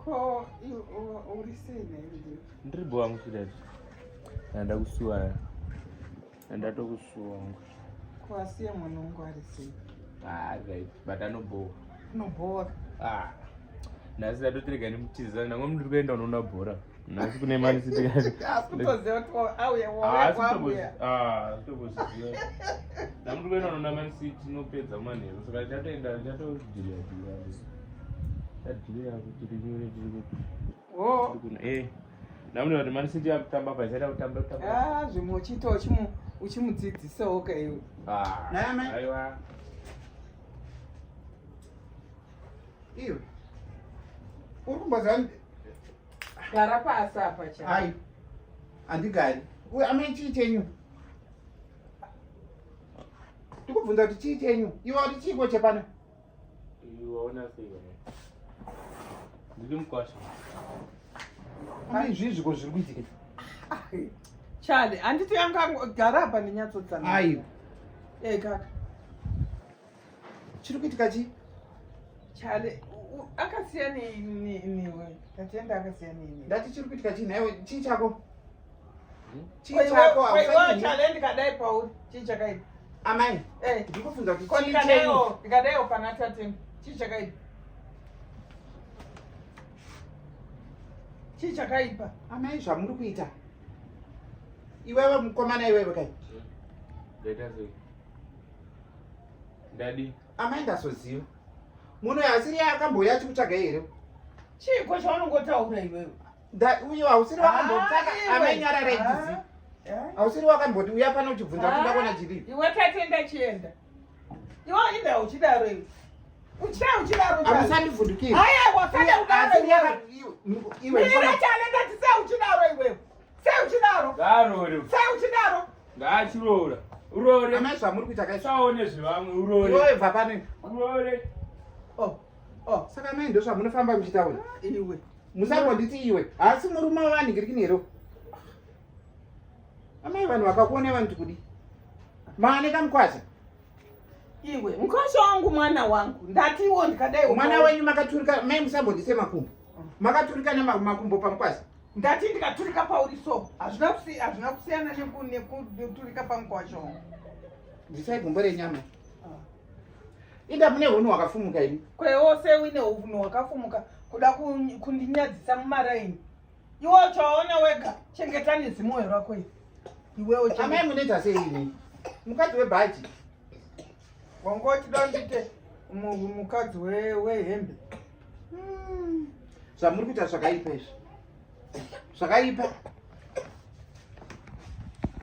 Ko uri sei nhai? Ndiri bho wangu sweetheart. Ndakusuwa. Ndatokusuwa wangu. Ko asiye mwana wangu ari sei? Ah, right. But anobhowa. Anobhowa. Ah. Nhasi ndatotirega nemutiza ndanga ndiri kuenda unoona bhora. Nhasi kune mani city. Asi kutoziva kuti auya wauya kwauya. Ah, toboziva. Ndanga ndiri kuenda unoona man city inopedza manheru saka ndichatoenda ndichatodhiria dhiria. Tadhiria kuti rinyore tiri kuti. Oh. Eh. Ndamuna kuti Man City yakutamba pa ichaita kutamba kutamba. Ah, zvimwe uchiita uchimudzidzisawo ka iwe. Ah. Nai amai. Aiwa. Iwe. Uri kumboziva Gara pasi apa cha. Ai. Handigari. Uye amai chii chenyu? Ndikubvunza kuti chii chenyu? Iwe wati chiiko chepano? Waona sei baba? Ndiri mukwasha. Amai zvii zviko zviri kuitika? Chale, handiti yanga gara apa ndinyatsotsanangura. Ai. Eh kaka. Chiri kuitika chii? Chale, akasiya newe. Tatenda akasiya newe. Ndati chiri kuitika chii nhaiwe? Chii chako? Chii Ko iwe- chako? ko iwewo Hausati- Chale ndikadai pauri. Chii chakaipa? Amai, Eh. ndikubvunza kuti Ko chii chenyu? ndikadaiwo, ndikadaiwo pana Tatenda. Chii chakaipa? Chii chakaipa? Amai zvamuri kuita. Iwewe mukomana iwewe kai. Ndaita sei? Ndadi. Amai ndazoziva. Munhu asiri akambouya achikutsvagai here? Chiiko chaunongotaura iwewe? Uye hausiri wakambotsvaka Ah, iwe. amai nyararai tizi. Ah, Hausiri wakamboti uya pano uchibvunza kuti ah. ndakuona chiri. Iwe Tatenda chienda. Iwe inda uchidaro iwe. Uchida uchidaro. Chale. Hamusandivhundukiri. Haya, wasada udaro Asiri iwewe. iwe Mira mukoma- Chale ndati sei uchidaro iwewe. Sei uchidaro. Ngaarore. Sei uchidaro. Ngaachiroora. Urore. Amai zvamuri kuita kai. Usaone zvevamwe urore. Iwewe bva pano. Urore. Oh. Oh. Saka amai ndozvamunofamba muchitaura. Iwe. Musambonditi iwe. Haasi murume wavanhingirikini here? Amai vanhu vakakuona vanoti kudi. Maane kamukwasha. Iwe, mukosho wangu mwana wangu. Ndatiwo ndikadai. Mwana wenyu makaturika mai musambondise makumbo. Makaturika nemakumbo pamukwasha. Ndati ndikaturika pauri so. Hazvina hazvina kusiyana nekuturika pamukwasha wangu. Bvisai gumbo renyama. Inda mune hunhu hwakafumuka imi. Kwewo sei uine hunhu hwakafumuka kuda kundinyadzisa mumaraini. Iwe uchaona wega chengeta nezimoyo rako iri. Iwewo chengeta. Amai munoita sei imi? Mukadzi webhachi. Wanga uchida ndiite mukadzi wehembe. Zvamuri kuita zvakaipa izvi. Zvakaipa.